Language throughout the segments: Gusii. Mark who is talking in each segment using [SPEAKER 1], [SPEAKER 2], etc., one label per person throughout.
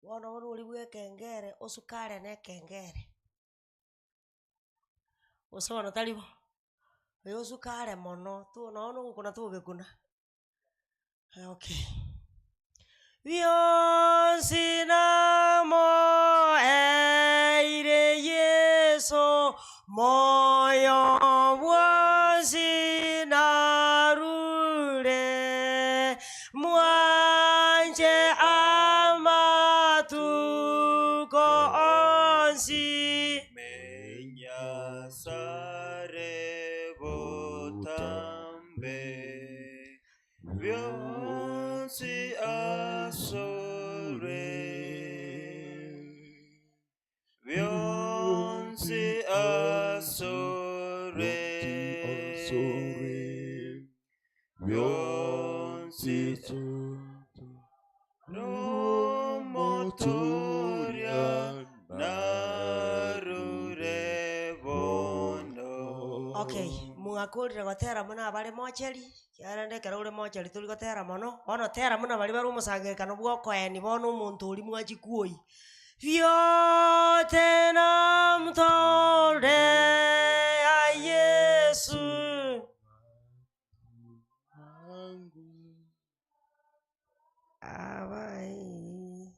[SPEAKER 1] Bono bono oria bwa ekengere osuke are na ekengere, gose bono tari bo, oyo osuke are mono to nonye na ogokuna togekuna, okay. Bionsi namoeire Yeso, moyo bwonsi narure. Mwanche amatuko onsi.
[SPEAKER 2] Menya asare botambe, bionsi asore, bionsi asore, bionsi nomotoria narure bono.
[SPEAKER 1] Okay, mwakorire gotera buna abare mocheri, kiagera ekero ore mocheri tori gotera mono, bono tera buna baria bare omosangererekano bwa okoeni bono omonto oria mwachia kwoyia, Vyote namtolea Yesu. Abaii.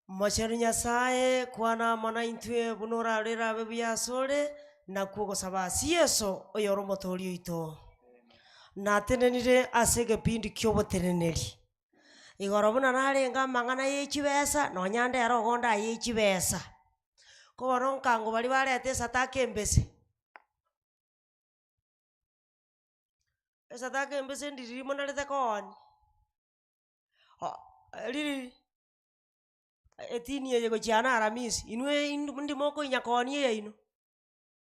[SPEAKER 1] Mochenu Nyasaye, kwana amo naintwe buna orarore abe buya asore, nakwo ogosaba ase Yeso, oyore Omotoori oito. Natenenire ase egepindi ki'oboteneneri. Igoro buna narenge amang'ana ye chibesa, nonya ndero igo ndaye chibesa. Ko bono nkango baria bareta esataka embese, esataka embese ndiriri monarete koonia, o ririri etini eye gochia na aramisi, inwe indi ndi mokoinya koonia eyaino,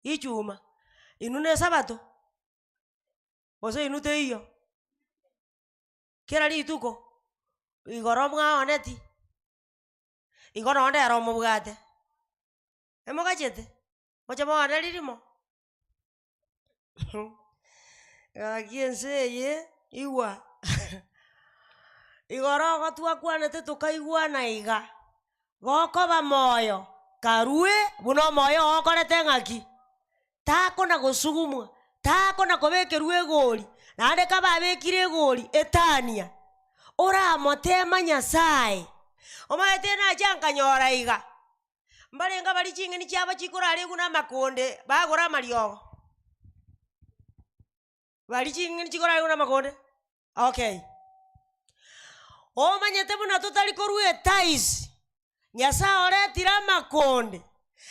[SPEAKER 1] ichuma, inwe na esabato, gose inwe teiyo, kera rituko, igoro mwaoneti. Igo nonde ere omobwate, emogachete, moche moone ririmo gaki ense eye igwa igoro igo twakwanete tokaigwana iga, gokoba moyo karue buna omoyo oo okorete ng'aki? Takona gosugumwa, takona kobekerwa egori, naende kababekire egori etania, oramoteema Nyasae. Omanyete nacha nkanyora iga, mbarenge abaria ching'eni chiabo chikorarigwa na amakonde bagora amariogo. Baria ching'eni chikorarigwa na amakonde, okay. Omanyete buna totari korwa etaisi, Nyasae oretire amakonde,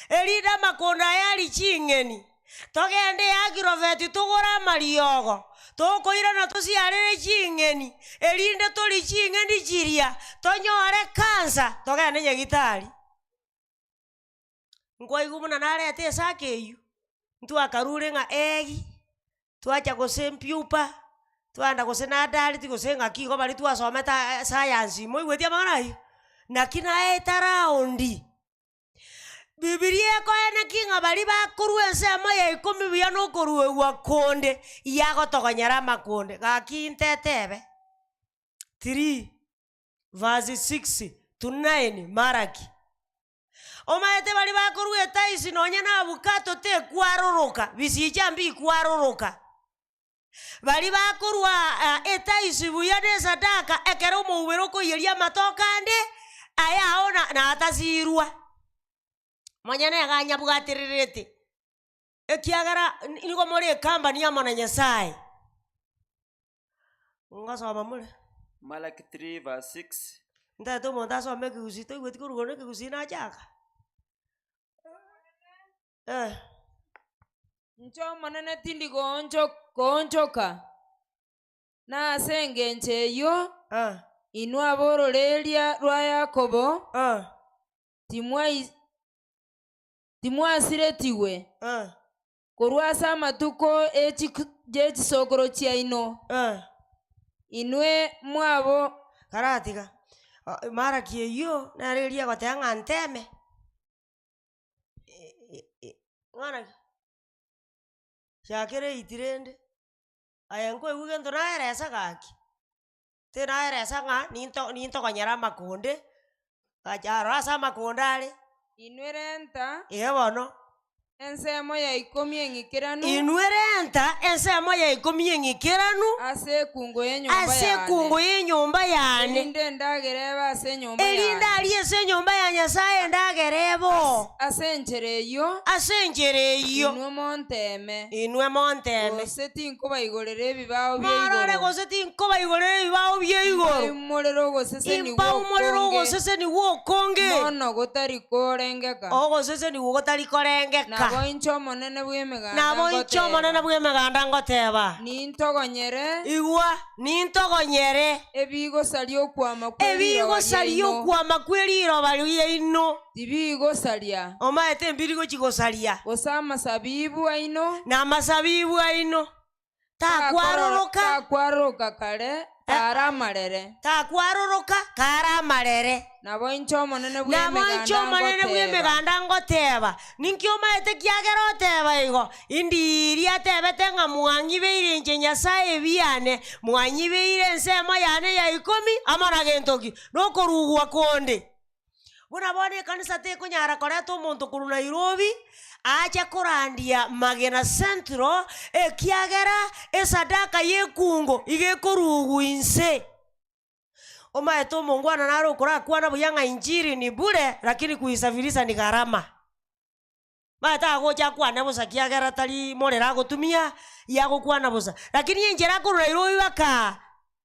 [SPEAKER 1] erinde amakonde aya arie ching'eni, togende Agirofeti togore amariogo, tokoirana tosiarere ching'eni, erinde torie ching'eni chiria, tonyore kansa, togende nyagitari. Nkwaigwa buna narete esaka eywo, ntwakarure ng'a egi, twacha gose mpupa, twaenda gose nadareti gose ng'aki igo baria twasomete aa science moigweti amang'ana aywo? Naki naeta roundi, Bibilia ekoeneki ng'a baria bakorwa ensemo ya ikomi buya na okoruegwa konde, yagotogonyera amakonde, gaki ntetebe, three verse six to nine Malaki. Omanyete baria bakorwa etaisi nonya na abukato tekwaroroka, bisicha mbikwaroroka. Baria bakorwa etaisi buya na esadaka ekero omoubera okoiyeria amatoke ande, aya ao na natasirwa. Monyene iga anyabwatererete, ekiagera nigo more ecompany amo na Nyasaye. Ngosoma more?
[SPEAKER 2] Malaki 3 verse 6.
[SPEAKER 1] Ntagete omonto asome ekegusii toigweti korwa igoro ekegusii nachaka. Eh.
[SPEAKER 3] Inche Omonene tindi gooncho- koonchoka, na ase engencho eyio
[SPEAKER 1] Eh.
[SPEAKER 3] inwe ab'ororeeria rwa Yakobo
[SPEAKER 1] Eh.
[SPEAKER 3] timwai- timwasiretigwe.
[SPEAKER 1] Eh.
[SPEAKER 3] Korwa ase amatuko e chisokoro chiaino, inwe mwabo.
[SPEAKER 1] Karatiga, Malaki eyio nere eria egoteba ng'a nteme, ng'ana ki? Chakera eiti rende, aye nkoigwa gento naeresa gaki. Tinaeresa ng'a ninto nintogonyere amakonde, gacha aroro ase amakonde are.
[SPEAKER 3] Inwe renta.
[SPEAKER 1] Ee bono.
[SPEAKER 3] Ensemo ya ikomi eng'ikeranu.
[SPEAKER 1] Inwe renta ensemo ya ikomi eng'ikeranu.
[SPEAKER 3] Ase ekungo y'enyomba
[SPEAKER 1] Ase
[SPEAKER 3] yane.
[SPEAKER 1] ekungo y'enyomba yane.
[SPEAKER 3] Erinde endagera ebe ase enyomba yane.
[SPEAKER 1] Erinde aria ase enyomba ya Nyasae endagera ebe oo.
[SPEAKER 3] Ase enchera eyio.
[SPEAKER 1] Ase enchera eyio.
[SPEAKER 3] Inwe monteeme.
[SPEAKER 1] Inwe monteeme.
[SPEAKER 3] Gose tinkobaigorera ebibao bia igoro.
[SPEAKER 1] Morore gose tinkobaigorera ebibao bia igoro.
[SPEAKER 3] Impaumorere ogosesenigwa
[SPEAKER 1] Impaumorere
[SPEAKER 3] okonge.
[SPEAKER 1] ogosesenigwa okonge.
[SPEAKER 3] Mono gotari korengeka.
[SPEAKER 1] Ogosesenigwa gotari korengeka.
[SPEAKER 3] Nabo inche Omonene bw'Emeganda
[SPEAKER 1] Nabo inche
[SPEAKER 3] ngoteba.
[SPEAKER 1] Omonene bw'Emeganda ngoteba.
[SPEAKER 3] Nintogonyere.
[SPEAKER 1] Igwa, nintogonyere.
[SPEAKER 3] Ebigosaria okwama kwe riroba
[SPEAKER 1] Ebigosaria
[SPEAKER 3] riaino.
[SPEAKER 1] okwama kwe riroba riaino.
[SPEAKER 3] Tibigosaria.
[SPEAKER 1] Omaete mbiri gochia gosaria.
[SPEAKER 3] Gose amasabibu aino.
[SPEAKER 1] Na amasabibu aino. Takwaroroka.
[SPEAKER 3] Takwaroroka kare kare amarere.
[SPEAKER 1] Takwaroroka kare amarere.
[SPEAKER 3] Nabo inche Omonene
[SPEAKER 1] Nabo inche
[SPEAKER 3] bw'Emeganda
[SPEAKER 1] Omonene
[SPEAKER 3] ngoteba.
[SPEAKER 1] bw'Emeganda ngoteba, Ninki omaete kiagera oteba igo? Indiiri atebete ng'a mwang'ibeire inche Nyasae ebiane, mwanyibeire ensemo yane ya ikomi amo na gento ki? Nokorugwa konde. Buna bono ekanisa tekonyara koreta omonto korwa Nairobi, ache korandia Magena Central, ekiagera esadaka y'ekungo iga ekorugwa inse. Omaete omongwana nare okorakwana buya ng'a injili ni bure, lakini kuisafirisha ni gharama. Omanyete agocha akwane bosa kiagera tari morero agotumia, yagokwana bosa. Lakini enchera akorwa Nairobi baka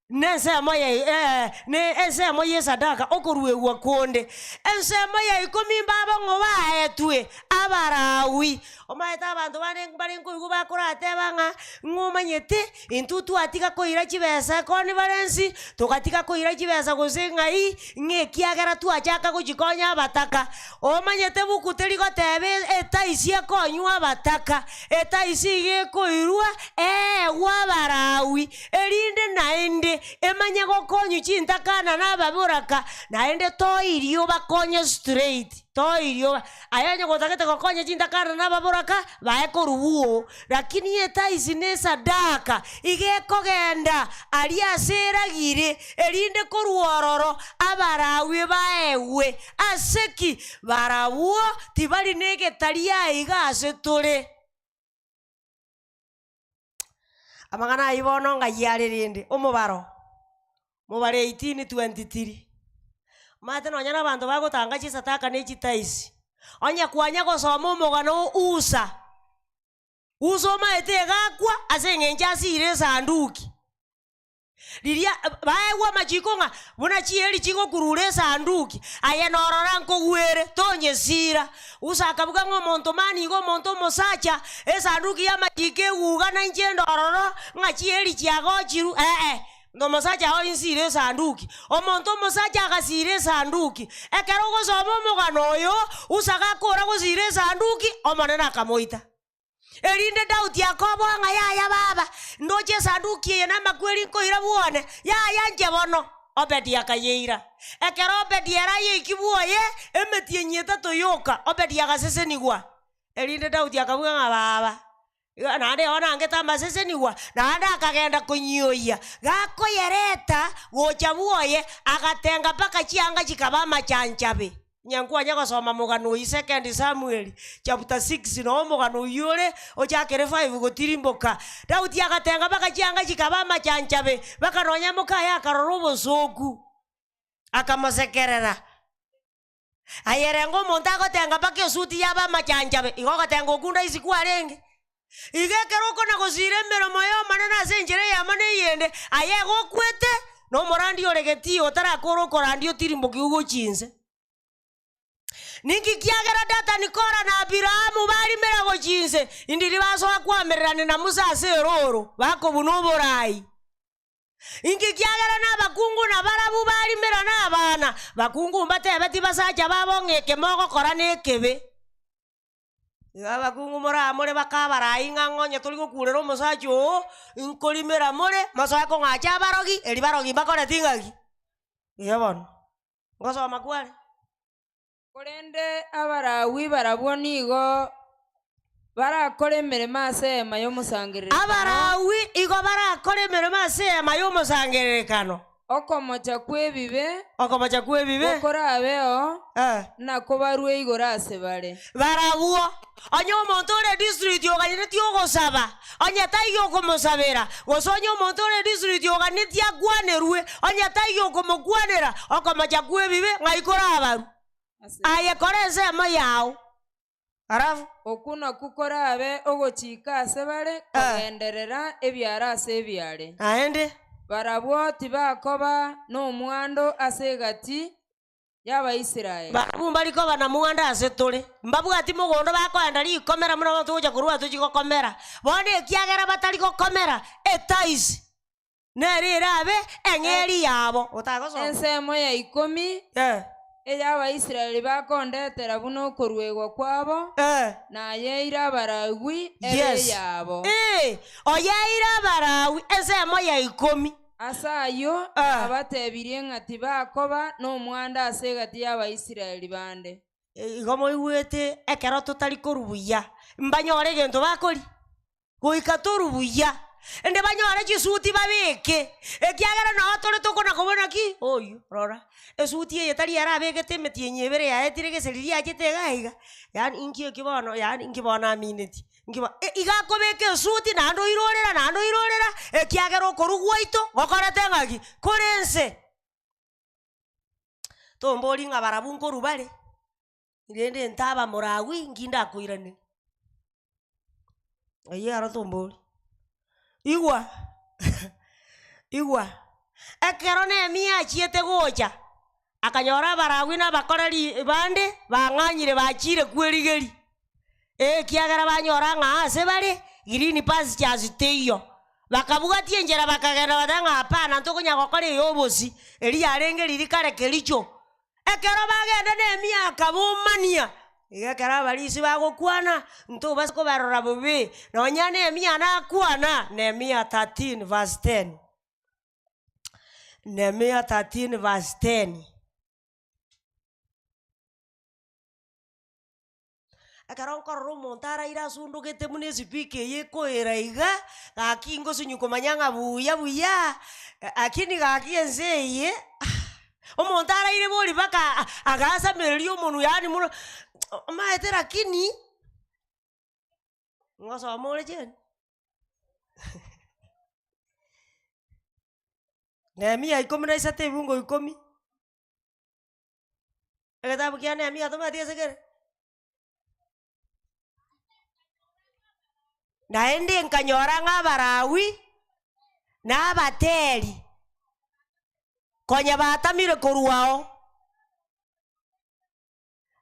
[SPEAKER 1] na ensemo ya ne ensemo ya esadaka okoruegwa konde. Ensemo ya ikomi mbabo ng'o baetwe? Abarawi. Omanyete abanto bande mbare nkoigwa bakorateba ng'a, ng'a omanyete, intwe twatiga koira chibesa econference, togatiga koira chibesa gose ng'ai, ng'a ekiagera twachaka gochikonya abataka. Omanyete buku teri goteba etaisi ekonywa abataka, etaisi iga ekoirwa eegwe Abalawi, erinde naende emanye gokonywa chintakana na ababoraka, naende toirie obakonye straight, toirie oba aye onye gotagete gokonya chintakana na ababoraka, bae korwa bwoo. Lakini etaisi na esadaka iga ekogenda aria ase eragire, erinde korwa ororo Abalawi baegwe. Ase ki? Barabwo tibari negetari aiga ase tore. Amang'ana ayio bono ng'ai are rende? Omobaro, omobaro 18:23. Omanyete nonya na abanto bagotanga chisataka na echitaisi, onye kwanya gosoma omogano o Usa, Usa omaete egakwa ase eng'encho asire esanduki. Riria baegwa amachiko ng'a buna chieri chigokurura esanduki, aye norora nkogwere, tonyesira. Usa akabuga ng'a omonto mani iga omonto omosacha, esanduki y'amachiko eguga na inche inde ororo, ng'a chieri chiagochirwe, ee, omosacha oo insire esanduki. Omonto omosacha agasira esanduki. Ekero ogosoma omogano oyo, Usa gakora gosira esanduki, Omonene akamoita. Erinde Daudi akoboa ng'a yaya baba, ndoche esanduki eye namakweri nkoira bwone, yaya inche bono. Obedi akayeira. Ekero Obedi ere ayeikia bwoye, emetienyi etato yoka, Obedi agasesenigwa. Erinde Daudi akabuga ng'a baba, iga naende bono angete amasesenigwa, naende akagenda konyioyia. Gakoyereta gocha bwoye, agatenga mpaka chianga chikaba amachanchabe. Onye nkwanya gosoma mogano oyio Second Samuel chapter 6 noo omogano oyio ore ochakere 5 gotirimboka. Daudi agatenga mpaka chianga chikaba amachanchabe, mpaka nonya mokaye akarora obosooku, akamosekerera. Aye renga omonto agotenga mpaka esuti yaba amachanchabe, igo ogotenga okwo ndaisi kwarenge. Igo ekero okona gosiira emeremo y'Omonene ase enchera eyemo na eyende, aye igo okwete, na omorandia ore getii otarakora okorandia otirimbokiwe gochia inse. Ninki kiagera Datani, Kora, na Abiramu barimera gochia inse, indiri basoa koamererania na Musa ase erooro, bakobuna oborai? Inki kiagera nabakungu nabarabwo barimera nabana? Bakungu mbatebeti basacha babo ng'a eke mogokora nekebe. Iga abakungu moramore bakabarai ng'a ng'onye tori gokurera omosacha oo, nkorimera more, mosoe kong'acha abarogi, eri barogi mbakoreti ng'aki? Buya bono, ngosoma kware.
[SPEAKER 3] Korende Abalawi barabwo nigo barakore emeremo ase Eema y'Omosangererekano.
[SPEAKER 1] Abalawi igo barakore emeremo ase Eema y'Omosangererekano.
[SPEAKER 3] Okomocha kw'ebibe
[SPEAKER 1] Okomocha kw'ebibe.
[SPEAKER 3] gokorabeo,
[SPEAKER 1] Eh.
[SPEAKER 3] nakobarue igoro ase bare.
[SPEAKER 1] Barabwo, onye omonto ore district oganetie ogosaba, onye taiyo okomosabera, gose onye omonto ore district oganetie akwanerwe, onye taiyo okomokwanera, okomocha kw'ebibe ng'ai korabarwe?
[SPEAKER 3] Ase
[SPEAKER 1] Aye kora ensemo yao. Alafu.
[SPEAKER 3] Okwo nakwo korabe ogochika ase bare kogenderera ebiare ase ebiare.
[SPEAKER 1] Naende.
[SPEAKER 3] Barabwo tibakoba nomwando ase egati y'Abaisraeli.
[SPEAKER 1] Barabwo mbari koba na mwando ase tore, mbabwati mogondo bakoenda rikomera buna bono togocha korwa aa tochie gokomera. Bono ekiagera batari gokomera, etaisi nere erabe eng'eria yabo. Otagosoma.
[SPEAKER 3] Ensemo ya ikomi
[SPEAKER 1] Eh.
[SPEAKER 3] ey'Abaisraeli bakondetera buna okoruegwa kwabo,
[SPEAKER 1] Eh.
[SPEAKER 3] nayeire Abalawi ebe
[SPEAKER 1] Yes.
[SPEAKER 3] eyabo.
[SPEAKER 1] Eh, oyeire Abalawi ensemo ya ikomi.
[SPEAKER 3] Ase ayio
[SPEAKER 1] Ah.
[SPEAKER 3] nabatebirie ng'a tibakoba nomwando ase egati y'Abaisraeli bande.
[SPEAKER 1] Igo moigwete ekero totari korwa buya, mbanyore egento bakoria? Goika torwe buya, ende banyore chisuti babeke, ekiagera noo tore tokona kobua naki, oyio rora, esuti eye tari erabegete emetienyi ebere yaetire gese riria yachete iga iga, yaani inki eki bono yaani inki bono amineti, inki bo iga akobeka esuti naende oirorera naende oirorera, ekiagera okorwa gwaito gokorete ng'aki, kore ense. Tombori ng'a barabwo nkorwa bare, rende ntaba moragwi inki ndakoiraneria. Eyio ero tombori. Igwa igwa, ekero Nehemia achiete gocha, akanyora abaragwi na abakoreri bande bang'anyire bachire kwerigeria, ekiagera banyora ng'a ase bare green pastures teiyo. Bakabwatia enchera bakagenda bateba ng'a hapana ntokonyara gokora eye obosie, eria yarenge riria kare kericho. Ekero bagenda Nehemia akabomania, iga ekero abarisia bagokwana, ntobasa kobarora bobe, nonya Nehemia nakwana, Nehemia 13 verse 10, Nehemia 13 verse 10. Ekero nkorora omonto araire asundogete buna esipika eye ekoera iga, gaki ngosunywa komanya ng'a buya buya, lakini gaki ense eye ah, omonto araire bori mpaka agasamereria omonwe yaani mono omanyete lakini, ngosoma ore cheni. Nehemia ikomi na isato ebungo ikomi. Egetabu kia Nehemia tomanyeti ase kere? Naende nkanyora ng'a Abalawi na abateri konya batamire korwao,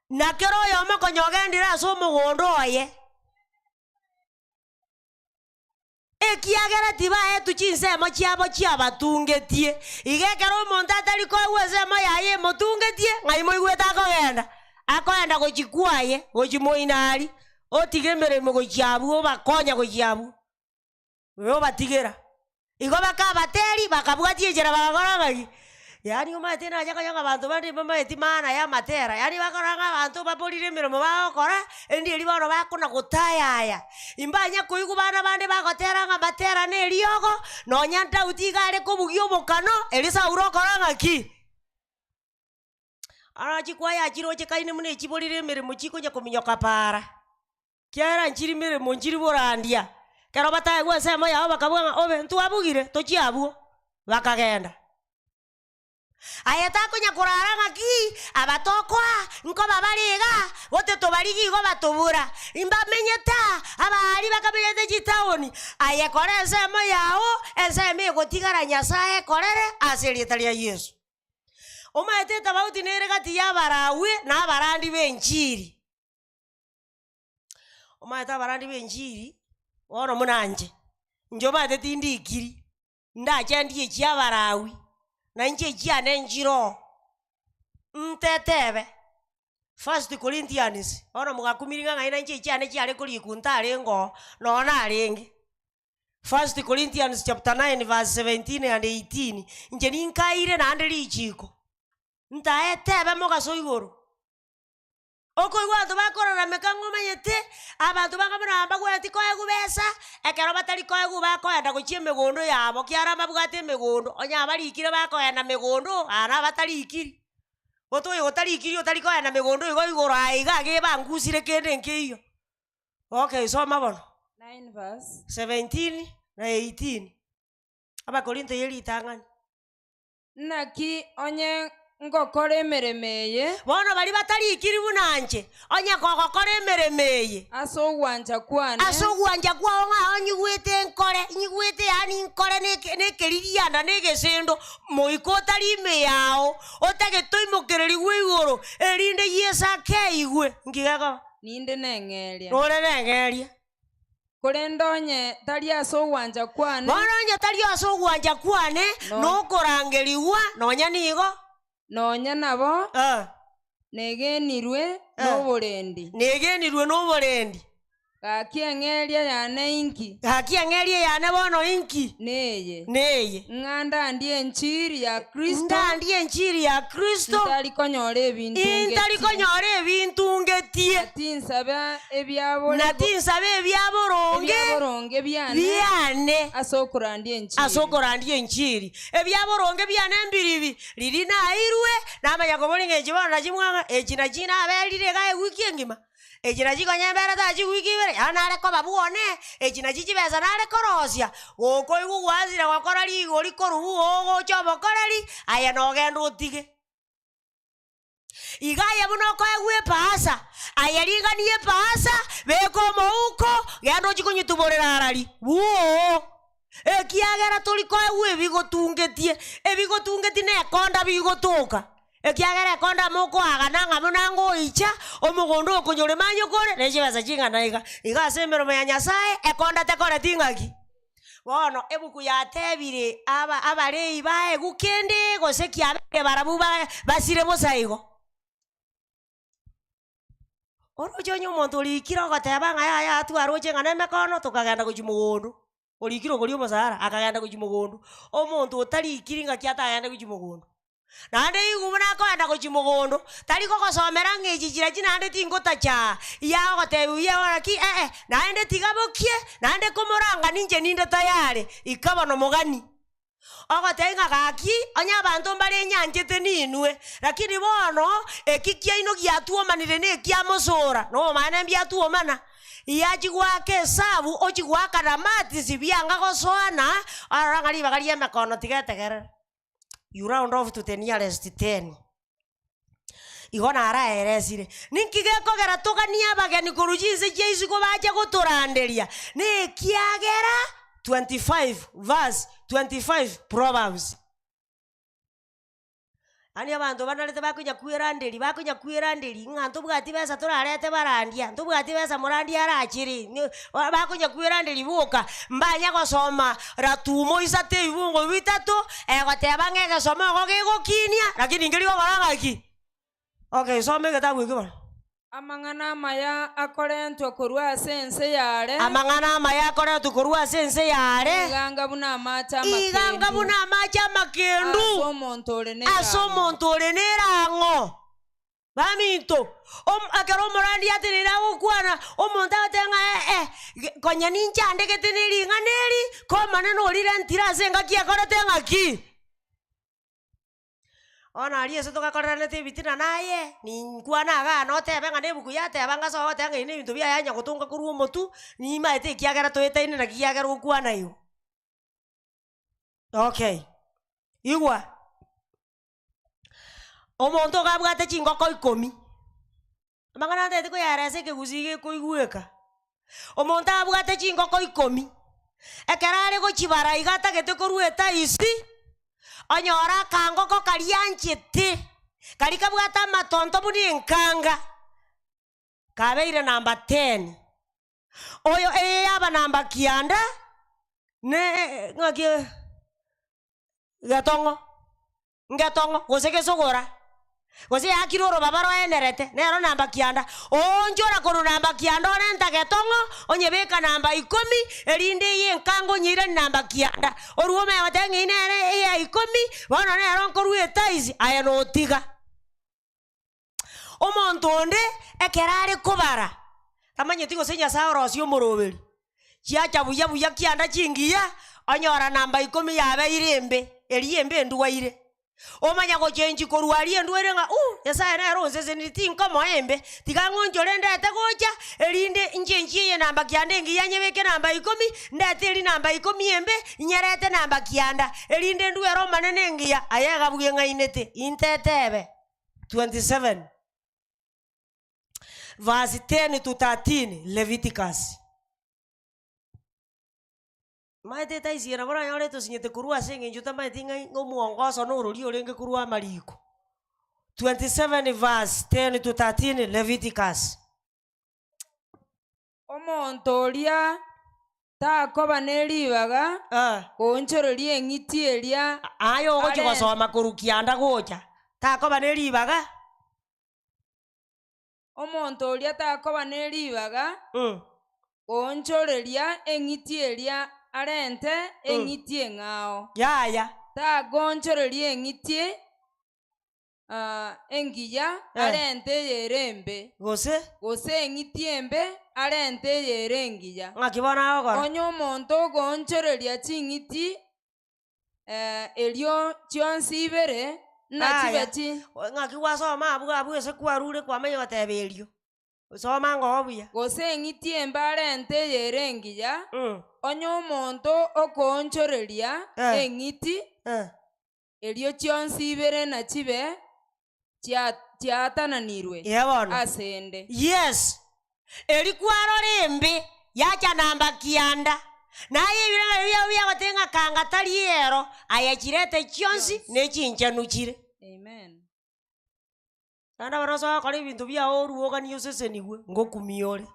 [SPEAKER 1] na kera oyomo konya ogendire ase omogondo oye. Ekiagera tibaetwe chinsemo chiabo chiabatungetie. Iga ekero omonto atari koegwa ensemo yaye emotungetie, ng'ai moigwete akogenda? Akoenda gochia kwaye, gochia moino aria, otiga emeremo gochia abwo obakonya gochia abwo, obatigera. Igo bakabateri, bakabwatia enchera bagakora ng'aki, yaani omanyete nacha konya ng'a abanto bande mbamaeti maana ya amatera, yaani bakora ng'a abanto baborire emeremo bagokora, erinde erio bono bakona gotayaya. Imbanya koigwa bana bande bagotera ng'a amatera na eriogo, nonya Daudi iga are kobugia obokano, erio Saulo okora ng'aki? Aro chikwaya chirochekaine buna echiborire emeremo chikonya kominyoka paara. Kiagera nchiri meremo nchiri borandia. Ekero bataegwe ensemo yabo bakabua ng'a obe ntwabugire tochie abwo, bakagenda. Aye takonya korara ng'aki aba tokoa nkoba bare iga, gote tobarigie igo batobora, mbamenyete aa, abaari bakamenyete chitaoni, aye kora ensemo yao, ensemo egotigara Nyasaye ekorere ase erieta ria Yeso. Omanyete etabauti nere gati ya Abalawi na abarandi b'enchiri. Omanyete abarandi b'enchiri, bono buna inche, inche omanyete tindikiri, ndache ndie echia abarawi, na inche echiane nchire oo, ntetebe, First Corinthians, bono mogakumiri ng'a ng'ai na inche echiane chiare korikwa ntarenge oo, nonye narenge. First Corinthians chapter 9 verse 17 and 18, inche ninkaire naende richiko, ntaetebe mogaso igoro. Okoigwa abanto bakorarameka ng'a omanyete, abanto banga buna mbagwenereti koegwa besa, ekero batari koegwa bakoenda gochia emegondo yabo, kiara mbabwate emegondo, onye abarikire bakoenda megondo, aa nabatarikiri. Gote oyo otarikiri otari koenda megondo igo igoro aye iga iga ebangusire kende nkeiyo. Okay soma bono.
[SPEAKER 3] 9 verse
[SPEAKER 1] 17 na 18, Abakorinto ye ritang'ani.
[SPEAKER 3] Naki onye ngokora emeremo eye.
[SPEAKER 1] Bono baria batarikiri buna inche, onye kogokora emeremo eye.
[SPEAKER 3] Ase ogwancha kwane.
[SPEAKER 1] Ase ogwancha kwao ng'a onyigwete nkore, nyigwete yaani nkore neke nekeririanda na egesendo, moika otari ime yao, otagete oimokererigwe igoro, erinde Yeso akeigwe. Nki gekoba?
[SPEAKER 3] Ninde neng'eria.
[SPEAKER 1] Nore neng'eria.
[SPEAKER 3] Korende onye tari ase ogwancha kwane.
[SPEAKER 1] Bono onye tari ase ogwancha kwane, nokorangerigwa, nonya nigo.
[SPEAKER 3] Nonya nabo negenirwe noborendi.
[SPEAKER 1] Negenirwe noborendi.
[SPEAKER 3] Gaki eng'eria yane inki?
[SPEAKER 1] Gaki eng'eria yane bono inki?
[SPEAKER 3] Neye.
[SPEAKER 1] Neye.
[SPEAKER 3] Ng'a ndandie enchiri ya Kristo.
[SPEAKER 1] Ndandie enchiri ya Kristo.
[SPEAKER 3] Ntari konyora ebintungetie.
[SPEAKER 1] Intari konyora ebintungetie.
[SPEAKER 3] Na tinsabe ebiabore
[SPEAKER 1] Na tinsabe ebiaboronge
[SPEAKER 3] ebiaboronge biane
[SPEAKER 1] biane
[SPEAKER 3] ase okorandia enchiri.
[SPEAKER 1] ase okorandia enchiri. Ebiaboronge biane mbiribi, riria nairwe, namanya koboria ng'a echi bono nachi mwang'a, echi nachi naberire iga ewiki engima. Echi nachi konya embere tari chiwiki ibere, yaani nare koba bwone, echi nachi chibesa nare korosia, gokoigwa gwansire gokora rigori korwa buna ogocha obokoreri, aye nogende otige. Iga aye buna okoegwa epaasa, aye rigania epaasa, beka omouko, genda ochie konyituborera arari, bwoo. Ekiagera tori koegwa ebigotungetie, ebigotungetie na ekonda bigotoka, ekiagera ekonda amo okoagana ng'a buna ngoicha, omogondo okonyorema anyokore, ne chibesa ching'ana iga. Iga ase emeremo ya Nyasaye, ekonda tekoreti ng'aki? Bono ebuku yatebire aba abarei baegwe kende gose kiabeire barabwo ba basire bosa igo. Oroche onye omonto orikire ogoteba ng'a yaya twaroche ng'a nemekono tokagenda gochia mogondo, orikire okoria omosara akagenda gochia mogondo, omonto otarikiri ng'aki atagende gochia mogondo. Naende igo buna akoenda gochia mogondo, tari kogosomera ng'a echi chirachi naende tingotacha aa, iye agogotebia buya bono naki eh naende tiga bokie, naende komorangani inche ninde tayari, ika bono mogani. Ogotebia ng'a gaki, onye abanto mbare inyanchete ninwe, lakini bono, eki kiaino giatuomanire na ekiamosora, na obomaene mbiatuomana, yachia goaka esabu, ochia goaka na matisi bianga gosoana, orore ng'a ribaga ri'emekono tiga etegerere. You round off to the nearest ten. Igo naraeresire, ninki gekogera toganie abageni korwa chinse chia isiko bache gotoranderia? Nekiagera 25 verse 25 Proverbs. Yaani abanto banarete bakonya kweranderia bakonya kweranderia ng'a ntobwati besa torarete barandia, ntobwati besa morandia arachire ni bakonya kweranderia boka, mbanya gosoma ratumo isato ebibungo bitato, egoteba ng'a egesomo igo gegokinia, lakini nkeri gokora ng'aki? Okay, soma egetabu ekio bono.
[SPEAKER 3] Amang'ana amaya akorentwa korwa ase ense y'aare.
[SPEAKER 1] Amang'ana amaya akorentwa korwa ase ense y'aare.
[SPEAKER 3] Iganga buna amaache amakendu.
[SPEAKER 1] Iganga buna amaache amakendu.
[SPEAKER 3] Ase omonto ore nerang'o.
[SPEAKER 1] Ase omonto ore nerang'o. Baminto, ekero omorandi ateneine agokwana, omonto agoteba ng'a ee, konya ninchandegete ne ring'ana eri, ko Omonene orirentire ase engaki ekorete ng'aki? Bono aria ase togakoreranete ebitina naye, ninkwane igaa notebe ng'a na ebuku yateba ng'a ase ogoteba ng'a ebi na ebinto biaye anya gotonga korwa omotwe, nimaete ekiagera toetaine naki kiagera gokwana igo. Okay, igwa, omonto iga abwate chingoko ikomi, amang'ana ntagete koyaresa ekegusii gekoigweka, omonto abwate chingoko ikomi, ekero are gochibara iga atagete korwa etaisi, onyore akangoko karia anchete, karia kabwate amatonto buna enkanga, kabeire number ten, oyo eye yaba number kianda, ne ng'aki getong'o. Ngetong'o, gose gesogora, gose yaakire orobaba roenerete, nero namba kianda. Oonchora korwa namba kianda orenta getong'o, onyebeka namba ikomi, erinde eye enkango onyeiranie namba kianda. Orue omanye goteba ng'a eyio nere eya ikomi, bono nero nkorua etaisi, aye notiga. Omonto onde, ekero are kobara, tamanyeti gose Nyasaye orosie omoroberi, chiacha buya buya kianda chingiya, onyora namba ikomi yabeire embe, eria embe endwaire. Omanya gochenchi korwa aria endwaire ng'a uh, Nyasaye nere onsesenirie tinkomoa embe, tiga ng'onchore ndete gocha, erinde nchenchie eye namba kianda engiya nyebeke namba ikomi, ndete eria namba ikomi embe, nyerete namba kianda, erinde ndwere Omonene engiya, aye iga bweng'ainete, intetebe. 27 Verse 10 to 13, Leviticus. Maete etaisi nabo oranyore etosinyete korwa ase eng'encho otamanyeti ng'a omwongoso na orori orenge korwa amariko. 27 verse 10 to 13 Leviticus.
[SPEAKER 3] Omonto oria takoba ne ribaga
[SPEAKER 1] Eh.
[SPEAKER 3] koonchoreria eng'iti eria
[SPEAKER 1] Aye ogochia
[SPEAKER 3] are-
[SPEAKER 1] gosoma korwa kianda gocha, takoba ne ribaga.
[SPEAKER 3] Omonto oria takoba ne ribaga koonchoreria eng'iti eria arente eng'iti eng'ao.
[SPEAKER 1] Yaya.
[SPEAKER 3] Takoonchoreria eng'iti engiya arente eyere embe.
[SPEAKER 1] Gose.
[SPEAKER 3] Gose eng'iti embe arente eyere engiya.
[SPEAKER 1] Ng'aki bono agokora?
[SPEAKER 3] Onye omonto okoonchoreria ching'iti erio chionsi ibere nachibe
[SPEAKER 1] Aya,
[SPEAKER 3] chi.
[SPEAKER 1] ng'aki gwasoma abwo abwo ase kwarure kwamanya goteba erio, soma ngoo buya.
[SPEAKER 3] Gose eng'iti embe arente eyere engiya, onye omonto okoonchoreria eng'iti, erio chionsi ibere nachibe chiatananirwe
[SPEAKER 1] Ee bono.
[SPEAKER 3] ase 'nde.
[SPEAKER 1] Yes. Eri kwarora embe, yacha namba kianda, naye ebirengererio biao biagoteba ng'a kanga tari ero, aye chirete chionsi ne chinchenu chire.
[SPEAKER 3] Amen.
[SPEAKER 1] Naende bono ase ogokora ebinto biao orue oganie osesenigwe, ngokumia ore.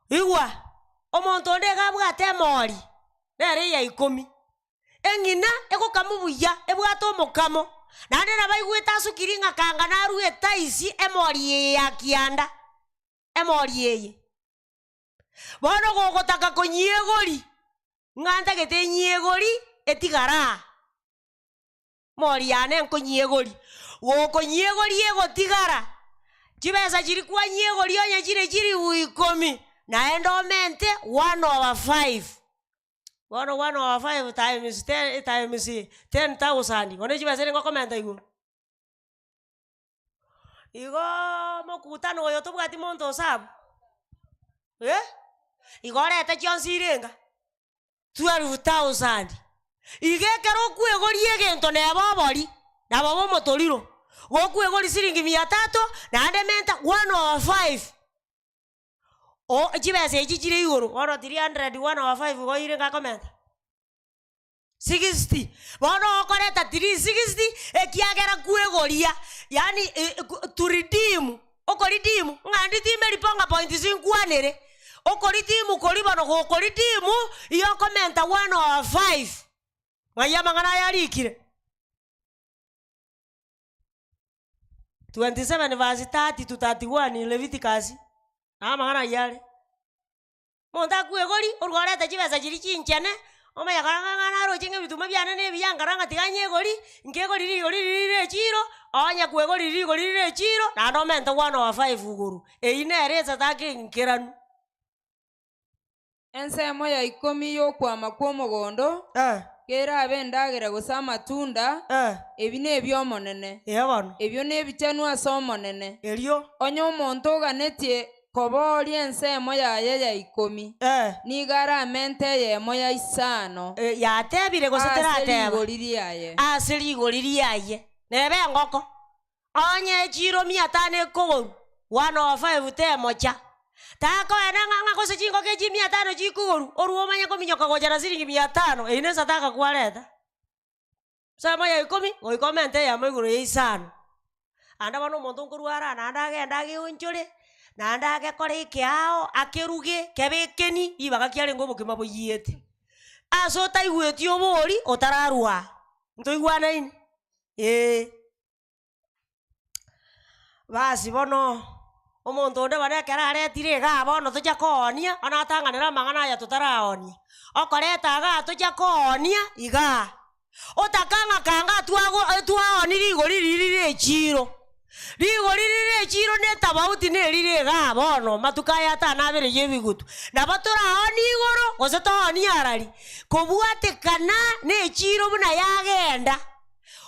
[SPEAKER 1] Igwa, omonto onde iga abwate emori, nere eya ikomi, Eng'ina egokama buya, ebwate omokamo, naende nabaigwete asukire ng'a kanga narue etaisi emori eye ya kianda, emori eye. Bono gogotaka konyiegori, ng'a ntagete enyiegori etigare aa, emori yane nkonyiegori, gokonyiegori egotigara, chibesa chiria kwanyiegori onye chire chilifu ikomi, naende omente one over five. Bono one over five times ten times 10,000 bono chibesa ere ngokomenta igoro. Igoooo mokutano oyo tobwati monto osabu, eh, igo orete chionsi irenga 12,000. Iga ekero okwegoria egento neba obori, nabo obe omotoriro, gokwegoria siringi mia tatu, naende menta one over five. O chibesa echi chire igoro, bono 300 one over five igo ire ngakomenta 60, bono okoreta 360 ekiagera kwegoria yaani to redeem, okoredeem ng'a nditimeri riponga points nkwanere, okoredeem koria bono gokoredeem, igo okomenta one over five, ng'ai amang'ana aya arikire. 27 verse 30 to 31 Leviticus, na amang'ana ayio are. Omonto akwegori, orwa orete chibesa chiria chinchene, omanye korora ng'a ng'a naroche ng'a ebituma biane na ebiya nkarora ng'a tiga nyegori, nkegori rigori riria rire echiro, onye kwegorire rigori rire echiro, naende omente one over five igoro, eywo nere esadaka enkeranu.
[SPEAKER 3] Ensemo ya ikomi y'okwama kw'omogondo, kerabe endagera gose amatunda, ebi nebi'Omonene.
[SPEAKER 1] Ee bono.
[SPEAKER 3] Ebio nebichenu ase Omonene.
[SPEAKER 1] Erio.
[SPEAKER 3] Onye omonto oganetie kobooria ensemo yaye ya ikomi, nigo aramente eyemo ya isano
[SPEAKER 1] Yatebire gose
[SPEAKER 3] ase
[SPEAKER 1] terateba?
[SPEAKER 3] rigori riaye.
[SPEAKER 1] Ase rigori riaye. Nebe engoko. Onye echiro mia tano ekogorwa, one over five temocha, takoenda ng'a ng'a gose chingoko echi mia tano chikogorwa, orwe omanye kominyoka gocha na siringi mia tano, eywo na esataka kwareta. Ensemo ya ikomi, goika omente eyemo igoro ya isano. Ande bono omonto nkorwa ara naende agende ageonchore, naende agekore ekeao, akeruge, kebe ekeni, ribaga kiarenge obokima boyiete. Ase otaigweti obori, otararwa aa, ntoigwanaine? Eeh. Basi bono, omonto onde bono ekero aretire igaa bono tochia koonia, bono atang'anere amang'ana aya totaraonia, okoreta igaa tochia koonia igaa, otaka ng'a kanga twago twaonia rigori riria rire echiro. Rigori rire echiro netabauti nerire igaa bono, matuko aya atano abere y'ebigutu. Nabo toraoonie igoro, gose toonie arari, kobwatekana nechiro buna yagenda.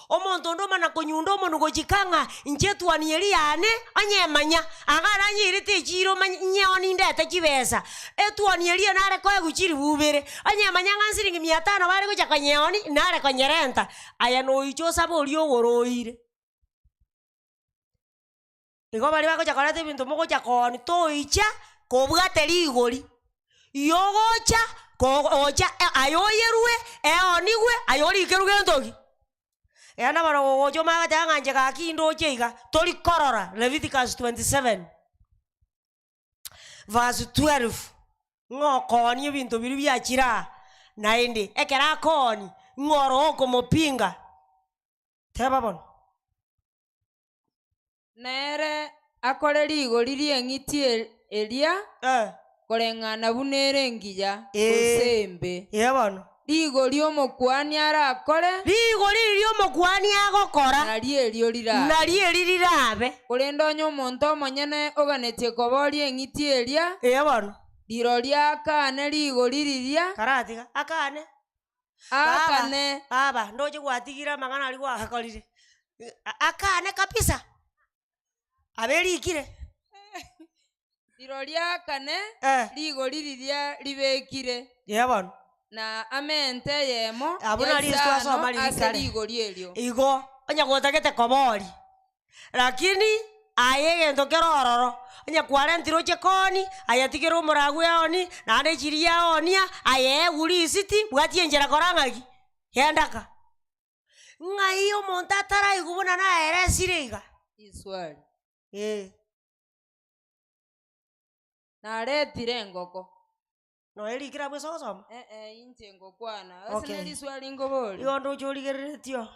[SPEAKER 1] Omonto onde omana konyunda omonwe gochika ng'a inche etuoni eria yane, onyemanya, anga aranyeirete echiro manye nyeoni ndete chibesa, etuoni eria nare koegwa chiribu ibere, onyemanya ng'a nsiringi mia tano bare gocha konyeoni, nare konyerenta. Aya noiche osabe oria ogoroire. Igo baria bagocha koreta ebinto mogocha koonia toicha kobwate rigori, yogocha kogocha aye oyerwe eonigwe aye orikerwe gento ki? Genda bono gogocha omanye goteba ng'a inche gaki ndoche iga, tori korora Leviticus 27 verse 12 ng'a okoonia ebinto biria biachire aa, naende ekero akoonia ng'a oro okomopinga, teba bono.
[SPEAKER 3] Nere akore rigori ri'eng'iti eria
[SPEAKER 1] Eh.
[SPEAKER 3] koreng'ana buna ere engiya
[SPEAKER 1] Eh.
[SPEAKER 3] gose embe.
[SPEAKER 1] Ee bono.
[SPEAKER 3] Rigori omokuani arakore
[SPEAKER 1] Rigori riria omokuani agokora,
[SPEAKER 3] nario erio rirabe.
[SPEAKER 1] nario eri rirabe.
[SPEAKER 3] Korende onye omonto omonyene oganetie koboria eng'iti eria,
[SPEAKER 1] Ee bono.
[SPEAKER 3] rirorio akane rigori riria,
[SPEAKER 1] Karatiga, akane.
[SPEAKER 3] aakane.
[SPEAKER 1] Baba, ndoche gwatigire amang'ana aria gwagakorire. Akane kabisa, abe erikire.
[SPEAKER 3] Rirorio aakane
[SPEAKER 1] Eh.
[SPEAKER 3] rigori riria ribekire,
[SPEAKER 1] Ee bono.
[SPEAKER 3] na amente eyemo
[SPEAKER 1] Abwo
[SPEAKER 3] ya
[SPEAKER 1] nario ase twasoma
[SPEAKER 3] isano
[SPEAKER 1] riria
[SPEAKER 3] ase
[SPEAKER 1] kare.
[SPEAKER 3] rigori erio.
[SPEAKER 1] Igo, onye gotagete koboria, Lakini aye egento kere ororo, onye kwarentire oche kooni, aye tigera omoragwa eoni, naende echiria yaonia, aye egwe risiti, bwatia enchera kora ng'aki? Genda ka. Ng'ai omonto ataraigwe buna naeresire iga?
[SPEAKER 3] Riswali.
[SPEAKER 1] Eh.
[SPEAKER 3] Naretire engoko.
[SPEAKER 1] Nonya erikire abwo ase ogosoma?
[SPEAKER 3] Eh-eh, inche ngokwana. Ase
[SPEAKER 1] Okay.
[SPEAKER 3] ne riswali nkoboria.
[SPEAKER 1] Igo ndoche origereretio.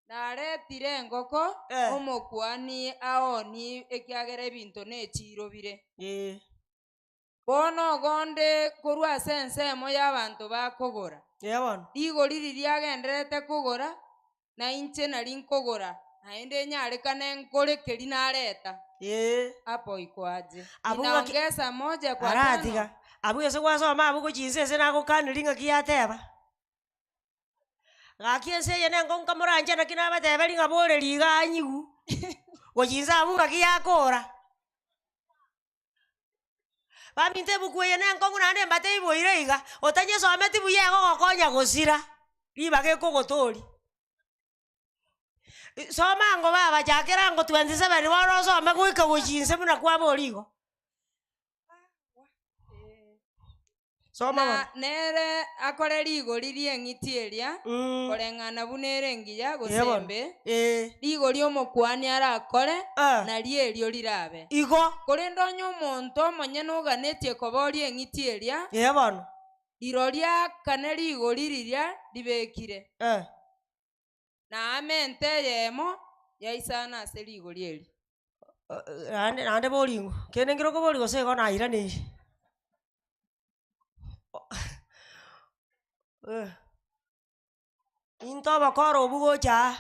[SPEAKER 3] Naretire engoko,
[SPEAKER 1] Eh.
[SPEAKER 3] omokuani aonie ekiagera ebinto nechiiro bire.
[SPEAKER 1] Eh.
[SPEAKER 3] Bono ogonde korwa ase ensemo y'abanto bakogora.
[SPEAKER 1] Ee bono.
[SPEAKER 3] Rigori riria agendererete kogora, na inche nari nkogora, naende enyarekane nkore keria nareta.
[SPEAKER 1] Ee.
[SPEAKER 3] Hapo iko aje?
[SPEAKER 1] Abwo ng'aki-
[SPEAKER 3] Ninaongeza moja kwa tano.
[SPEAKER 1] Aratiga. Abwo ase gwasoma abwo gochia inse ase nagokaniri ng'aki yateba. Gaki ense eye nengo nkamoranche naki nabateberi ng'a boreri iga anyigu, gochia inse abwo ng'aki yakora. Baminto ebuku eye nenkong'u naende mbateiboire iga, otanyesometi buya egogokonya gosira, ribaga ekogotoria. Soma ango baba chakera ango 27 bono osome goika gochia inse buna kwaboria igo. Soma
[SPEAKER 3] Na
[SPEAKER 1] bono.
[SPEAKER 3] nere akore rigori ri'eng'iti eria,
[SPEAKER 1] Mm.
[SPEAKER 3] koreng'ana buna ere engiya gose
[SPEAKER 1] Ee bono.
[SPEAKER 3] embe,
[SPEAKER 1] Ee.
[SPEAKER 3] rigori omokuani arakore,
[SPEAKER 1] Eh.
[SPEAKER 3] nario erio rirabe.
[SPEAKER 1] Igo.
[SPEAKER 3] Korende onye omonto omonyene oganetie koboria eng'iti eria,
[SPEAKER 1] Ee bono.
[SPEAKER 3] rirorio aakane rigori riria ribekire,
[SPEAKER 1] Eh.
[SPEAKER 3] na amente eyemo ya isano ase rigori erio.
[SPEAKER 1] Naende naende boring'u, kende nkere okoboria gose igo nairaneirie. Into obokora obwo gocha aa.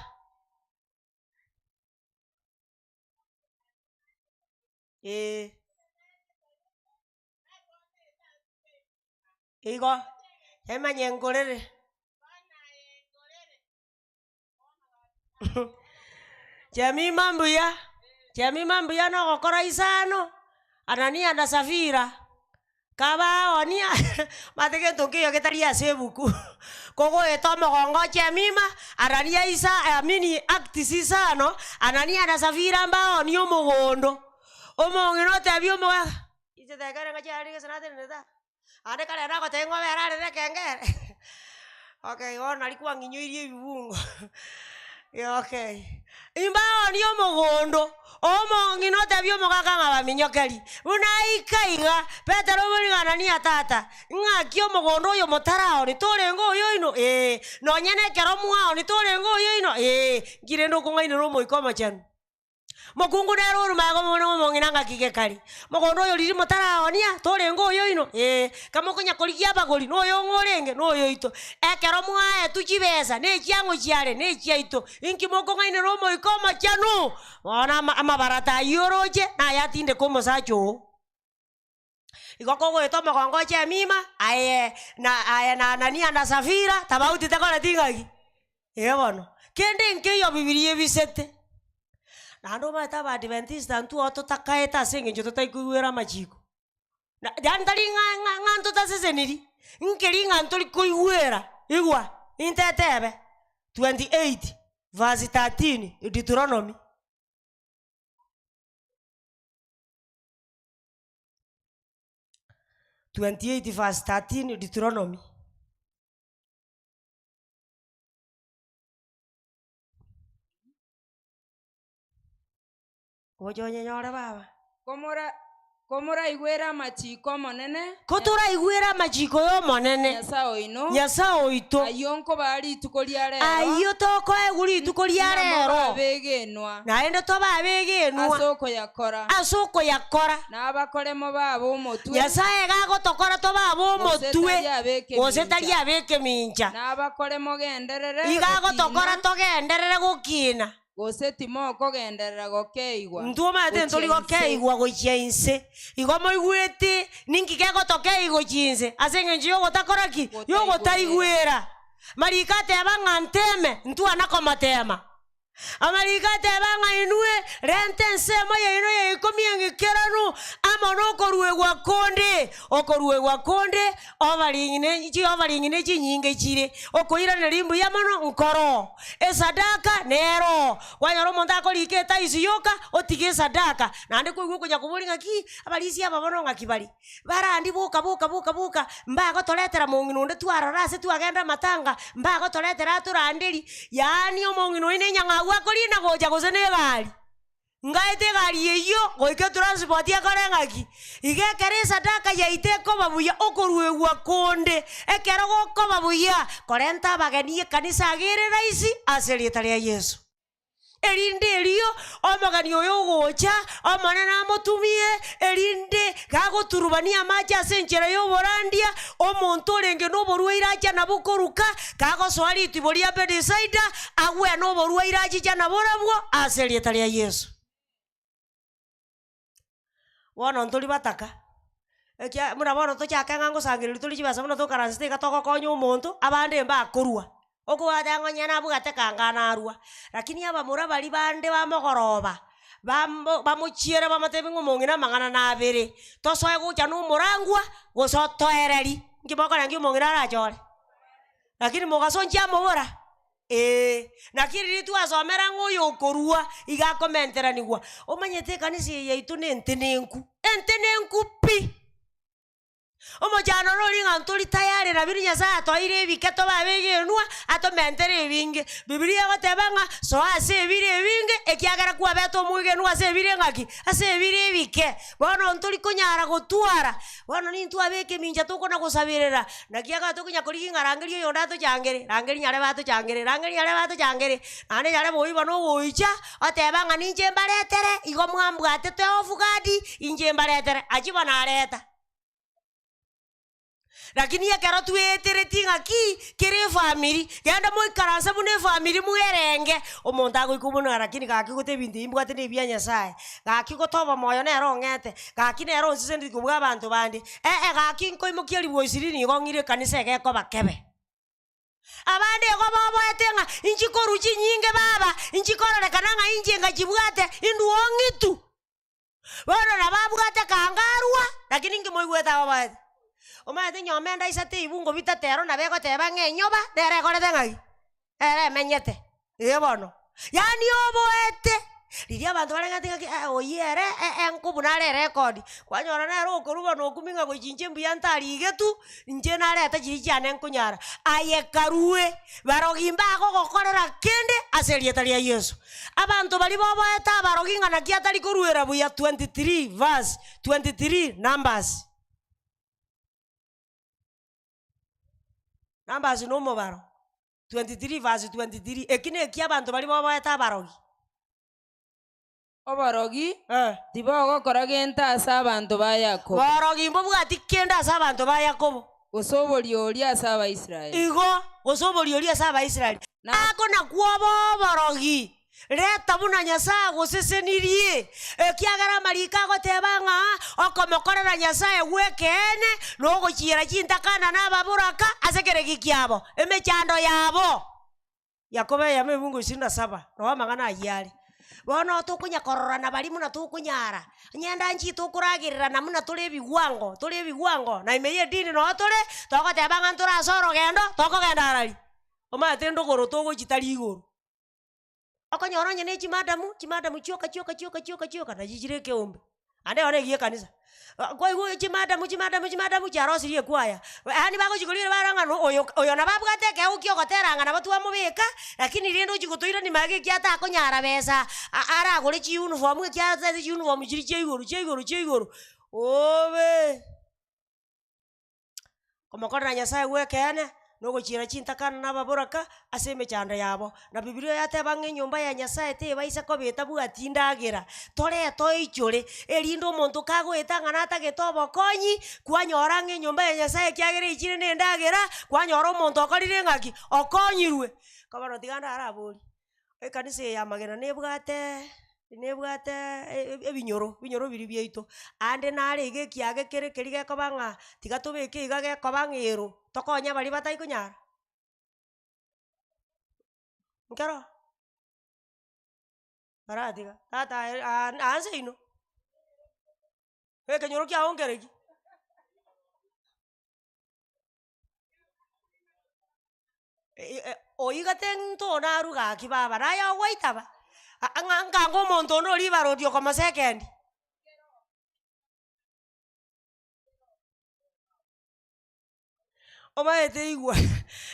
[SPEAKER 1] Eh. Igo, emanye nkorere. Chemima mbuya, chemima mbuya na ogokora isano, Anania na Safira, kabaonia omanyete gento nkeiyo getari ase ebuku, kogoeta omogongo o chemima, Anania isa amini Acts isano, Anania na Safira mbaonie omogondo, omong'ina otebia omogaka, inche tekere ng'a chiarenge gose natenenete aa. Aande kare nagotebia ng'a obere are nekengere okay bono nari kwang'inyoirie ebibungo okay. Imbaonie omogondo, omong'ina otebie omogaka ng'a baminyokeri, buna aika iga, Petero oborie ng'a Anania tata, ng'aki omogondo oyo motaraoni torenge oyoino? Ee, nonye na ekero mwaoni torenge oyoino? Ee, nki rende okong'ainera omoika omochenu? Mokungu nere orumaye komobuna omong'ina ng'aki gekari. Mogondo oyo riria motaraonia, torenge oyoino? Ee. Kamokonya korigia abagori, noyong'o orenge? Noyoito. Ekero mwaetwe chibesa, na echiang'o chiare, na echiaito. Inki mokong'ainera Omoika Omochenu? Bono ama amabarata ayio oroche, naye atindeke omosacha oo. Igo kogoeta omogongo oche emima, aye na aye na Anania na Safira, tabauti tekoreti ng'aki? Ee bono. Kende nkeiyo bibilia ebisete. Naende omanyete abadventista intwe oo totakaete ase eng'encho totari koigwera amachiko. Na yaani tari ng'a ng'a ng'a ntotaseseniri, nkeri ng'a ntori koigwera, igwa, intetebe, 28 verse 13 Deuteronomy. 28 verse 13 Deuteronomy. Gocha onyenyore baba.
[SPEAKER 3] Komora komoraigwere amachiiko 'Omonene,
[SPEAKER 1] Kotoraigwere amachiiko y'Omonene,
[SPEAKER 3] Nyasae oino,
[SPEAKER 1] Nyasae oito,
[SPEAKER 3] ayio nkobaa rituko ria rero,
[SPEAKER 1] ayio tokoegwa rituko ria
[SPEAKER 3] ng'a
[SPEAKER 1] rero,
[SPEAKER 3] mobe abegenwa
[SPEAKER 1] naende tobe abegenwa
[SPEAKER 3] ase okoyakora,
[SPEAKER 1] ase okoyakora.
[SPEAKER 3] na abakore mobe ab'omotwe,
[SPEAKER 1] Nyasae iga agotokora tobe
[SPEAKER 3] gose
[SPEAKER 1] ab'omotwe,
[SPEAKER 3] tari ab'ekemincha,
[SPEAKER 1] gose tari ab'ekemincha.
[SPEAKER 3] na abakore mogenderere
[SPEAKER 1] Iga agotokora
[SPEAKER 3] gokina,
[SPEAKER 1] togenderere gokina.
[SPEAKER 3] Gose timokogenderera gokeigwa
[SPEAKER 1] Intwe omanyete
[SPEAKER 3] gochia
[SPEAKER 1] ntori
[SPEAKER 3] inse.
[SPEAKER 1] gokeigwa gochia inse. Igo moigwete ninki kegotokeigwa gochia inse? Ase eng'encho y'ogotakora ki? Y'ogotaigwera. Mariko ateba ng'a nteme, ntwana komotema. Amariko ateba ng'a inwe renta ensemo yaino ya ikomi eng'ikeranu amo nokoruegwa konde. Okoruegwa konde offering ne chioffering ne chinyinge chire, okoiraneria mbuya mono nkoroo. Esadaka nero, kwanyora omonto akorika etaisi yoka, otiga esadaka, naende kwaigwa okonya koboria ng'aki, abarisia aba bono ng'aki bare? Barandi boka boka boka boka, mbagotoretera mong'ina onde twarora ase twagenda amatanga, mbagotoretera atoranderie, yaani omong'ina oyio na enyang'au akorina gocha gose na egari. Ngaete egari eyio goika etransport ekore ng'aki? Iga ekero esadaka yaito ekoba buya okoruegwa konde ekero gokoba buya, korenta abageni ekanisa iga ere rahisi ase erieta ria Yeso. Erinde erio omogeni oyo ogocha, Omonene amotumie, erinde gagoturubania amache ase enchera y'oborandia, omonto orenge noborwaire ache nabwo koruka, kagosoa ritibo ria Bethisaida, agwene oborwaire achiche naborabwo ase erieta ria Yeso. Bono ntori bataka, ekia buna bono tochake ng'a ngosangereria tore chibesa buna tokaransete iga togokonya omonto, abande mbakorwa, okobwate ng'a onye nabwate kanga narwa, lakini abamura baria bande bamogoroba, bamo bamochiere bamotebi ng'a omong'ina amang'ana nabere, tosoe gocha na omorangwa, gose otoereri, nki mokorora nki omong'ina arachore? Lakini mogaso nchiamobora. Ee, naki riria twasomera ng'a oyokorua iga akomenteranigwa, omanyete ekanisa eye yaito nentenenku, entenenku pi! Omochando nori ng'a ntori tayari na biria Nyasaye atoeire ebike tobe abegenwa, atomentere ebinge. Bibilia egoteba ng'a soa ase ebire ebinge, ekiagera kwabete omwegenwa ase ebire ng'aki? Ase ebire ebike. Bono ntori konyara gotwara, bono nintwe abeke emincha tokona gosaberera, naki ekero tokonya korigia ng'a rangeria oyonde atochangere, rangeria nyarebe atochangere, rangeria nyarebe atochangere, naende nyarebe oyio bono ogoicha, oteba ng'a ninche mbaretere, igo mwambwatete off guard, inche mbaretere, achia bono areta. Lakini ekero tweeteretie ng'aki kere efamiri, genda moikaranse buna efamiri mwerenge, omonto agoika obuna lakini gaki gote ebinto ebi mbwate na ebia Nyasaye, gaki gote obomoyo nere ong'ete, gaki nere onseseneti kobua abanto bande, ee gaki nkoimokia riboisi riria nigo ng'ire ekanisa egekoba kebe. Abande igo boboete ng'a inchi korwa chinyinge baba, inchi kororekana ng'a inche ngachibwate, indwe ong'itu. Bono nabo abwate kangarwa, lakini inki moigwete agobaete? Omanyete nyomba ende aisate ebibungo bitato ero nabo egoteba ng'a enyoba nere ekorete ng'aki? Ere emenyete, ee bono. Yaani oboete, riria abanto bareng'anete ng'aki eh oyio ere enko buna are erekodi, kwanyora nere okorwa bono okumia ng'a gochia inche mbuya ntarigetu, inche nareta chiria chiane nkonyara. Aye karue, barogi mbagogokorera kende ase erieta ria Yeso. Abanto baria boboete abarogi ng'a naki atari koruera buya 23 verse 23 Numbers. Numbers na omobaro 23 verse 23 eki neki abanto baria boboete abarogi.
[SPEAKER 3] Oborogi
[SPEAKER 1] Eh.
[SPEAKER 3] tibogokora gento ase abanto ba Yakobo.
[SPEAKER 1] Borogi mbobwati kende ase abanto ba Yakobo.
[SPEAKER 3] Gose oboriori ase Abaisraeli.
[SPEAKER 1] Igo, gose oboriori ase Abaisraeli.
[SPEAKER 3] Na-
[SPEAKER 1] Ako nakwo obe oborogi. Reta buna Nyasae agosesenirie, ekiagera amariko agoteba ng'a okomokorera Nyasae gw'ekeene nogochiera chintakana na ababoraka ase ekeregi kiabo, emechando yabo. Yakobo eyemo ebungo isini na saba, noo amang'ana ayio are. Bono tokonya kororana baria buna tokonyara, onye ndanchi tokoragererana buna tore ebigwango, tore ebigwango, na ime y'edini noo tore, togoteba ng'a ntore ase orogendo, tokogenda arari, omanyete ndogoro togochia tari igoro. Okonyora onye na chimadamu, chimadamu chioka chioka chioka chioka chioka nachi chire ekeombe, ande bono egiya ekanisa. Kwaigwa chimadamu chimadamu chimadamu chiarosirie ekwaya, yaani bagochi korigereria barora ng'a no oyo oyo nabo abwate ekeegwa kia ogotera ng'a nabo twamobeka, lakini rende ochia gotoirania magega ekiagera takonyara besa a- aragore chiuniform ekiagera totagete chiuniform chiria chia igoro chia igoro chia igoro, obe. Komokorera Nyasaye gw'ekeene, na ogochiera chintakana na ababoraka ase emechando yabo. Na Bibilia yateba ng'a enyomba ya Nyasaye tebaisa koba etabwati ndagera, torete oichore, erinde omonto kagoeta ng'a natagete obokonyi, kwanyora ng'a enyomba ya Nyasaye ekiagera eichire na endagera, kwanyora omonto okorire ng'aki? Okonyirwe. Bono tiga ndaraborie, ekanisa eye ya Magena nebwatee nebwate ebinyoro, ebinyoro biria biaito, ande nare iga ekiage kere keria gekoba ng'a tiga tobeke iga gekoba ng'a ero, tokonye baria batari konyara. Nkero? Baratiga, tata aye aa nse ino, ekenyoro kiago nkereki. Oigate ntonaru gaki baba, naye ogoitaba, ng'a nkange omonto onde oria ribaroti okomosekendi. Omanyete igwa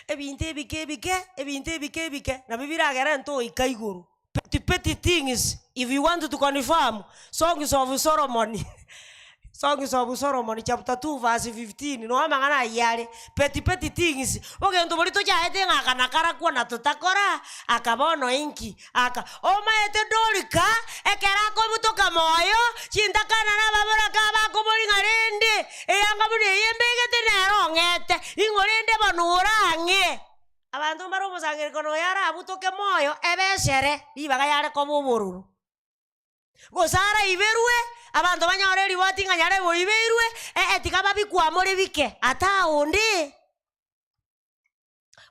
[SPEAKER 1] ebinto ebike ebike, ebinto ebike ebike, nabio biragere ntoika igoro. Petty petty things if you want to confirm, songs of Solomon songs of Solomon chapter 2 verse 15 noo amang'ana ayio are, petty petty things, ogento boria tochaete ng'a aka nakarakwo na totakora, aka bono inki, aka. Omaete Dorika, ekero akobutoka moyo, chintakana na ababoraka abakoboria ng'a rende, eyanga buna eye mbegete nere ong'ete, ing'o rende bono orang'e? Abanto mbare omosangererekano oyo arabutoke moyo, ebe esere, ribaga yare koba obororo. Gose araiberwe, abanto banyore eriboti ng'a nyarebe oibeirwe, ee tiga babikwamore bike, ata onde.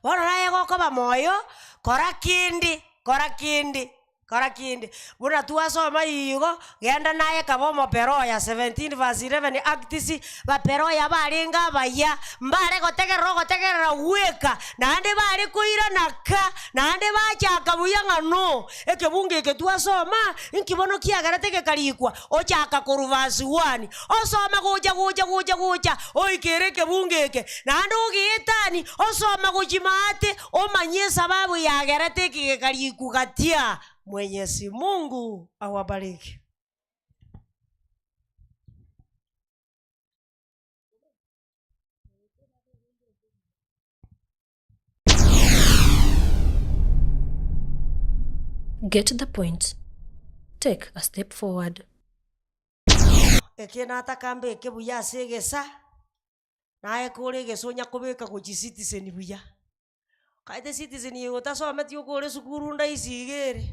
[SPEAKER 1] Bono naye gokoba moyo, kora kende, kora kende, kora kende. Buna twasoma igo, genda naye kaba omoperoya 17 verse 11 Acts, baperoya barenge abaya, mbare gotegerera ogotegerera gweka, naende bare koirana ka, naende bachaka buya ng'a no, ekebungo eke twasoma, inki bono kiagerete gekarikwa, ochaka korwa verse 1, osoma gocha gocha gocha gocha, oikere ekebungo eke, naende ogeetani, osoma gochia maate, omanye esababu yagerete eke gekarikwa gatia. Mwenyezi Mungu awabariki.
[SPEAKER 4] Get the point. Take a step forward.
[SPEAKER 1] Eke nataka mbeke buya ase egesa, naye kore egesa onya kobeka gochia citizen buya. Okaete citizen eye otasometi okore esukuru ndaisi iga ere,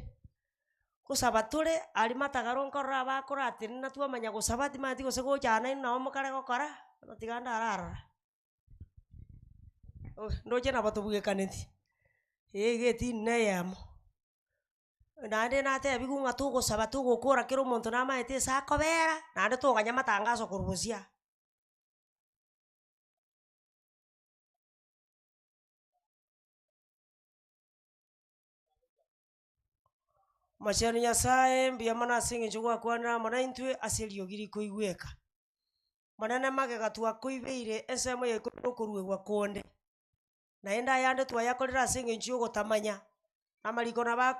[SPEAKER 1] gosaba tore aria matagaro nkorora abakoratenena twamanya gosaba timanyeti gose gocha nainwe nabo mokare gokora, bono tiga ndararora. Ndoche nabo tobwekaneti, eh iga etini na eyemo. Naende natebiwu ng'a togosaba togokora kera omonto namaete ase akobera, naende toganya amatangaso korwa bosio aa. Omochenu Nyasaye, mbuya mono ase eng'encho gwakwanire amo naintwe ase eriogi rikoigweka. Monene magega twakoibeire ensemo ya ikomi na okoruegwa konde, naende ayande twayakorire ase eng'encho ya ogotamanya, amariko nabo ako.